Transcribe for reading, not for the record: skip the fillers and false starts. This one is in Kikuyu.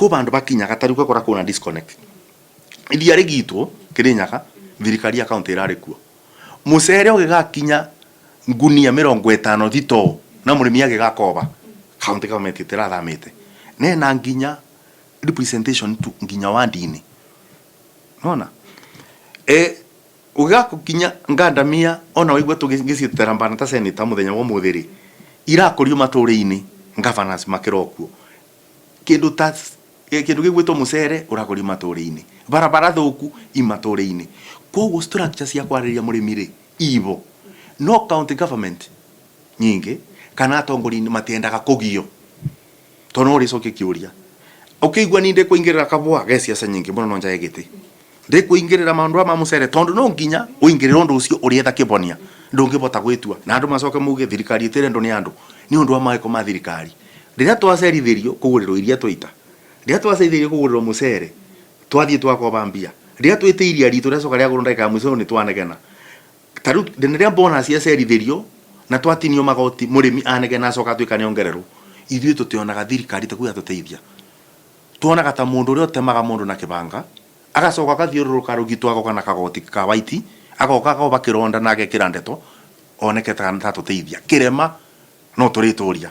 Kũ bandu bakinyaga tariu ugakora kwina disconnect. Iria rigitwo Kirinyaga, thirikari ya county irari kuo. Mucere ugigakinya ngunia 50 thitoo na murimi agigakoba, county government itirathamite. Nena nginya representation tu nginya ward-ini. Nona? Ugigakinya ngandamia ona waigua tugicietera mbana ta senator muthenya wa umuthi ri, irakurio maturi-ini, governors makiro kuo. Kindu ta kindu gigwitwo mucere urakurio maturi-ini, barabara thuku i maturi-ini. Koguo structure cia kwariria murimi ri ibo, no county government nyingi kana atongoria matiendaga kugio, tondu no uricokia kiuria ukiigua ni ndikuingirira kabwa ge siasa nyingi muno no njae giti ndikuingirira maundu ma mucere, tondu no nginya uingirire undu ucio urietha kibonia, ndungibota gwitua na andu macoke muge thirikari itirendwo ni andu ni undu wa mawiko ma thirikari. Riria twacerithirio kugurirwo iria twaita, riria twacerithirio kugurirwo mucere twathie twakoba mbia, riria twite iria ritu riacoka riagurwo ndagika ya mwico ni twanegena. Tariu riria bonus yacerithirio na twatinio magoti, murimi anegena acoka atuika niongererwo. Ithuĩ tutionaga thirikari ta yatuteithia, tuonaga ta mundu uria utemaga mundu na kibanga, agacoka agathiũrũrũka rũgito, agoka na kagoti ka white, agoka akoba kironda na agekĩra ndeto oneke ta tatũteithia. Kĩrema no tũrĩtũria.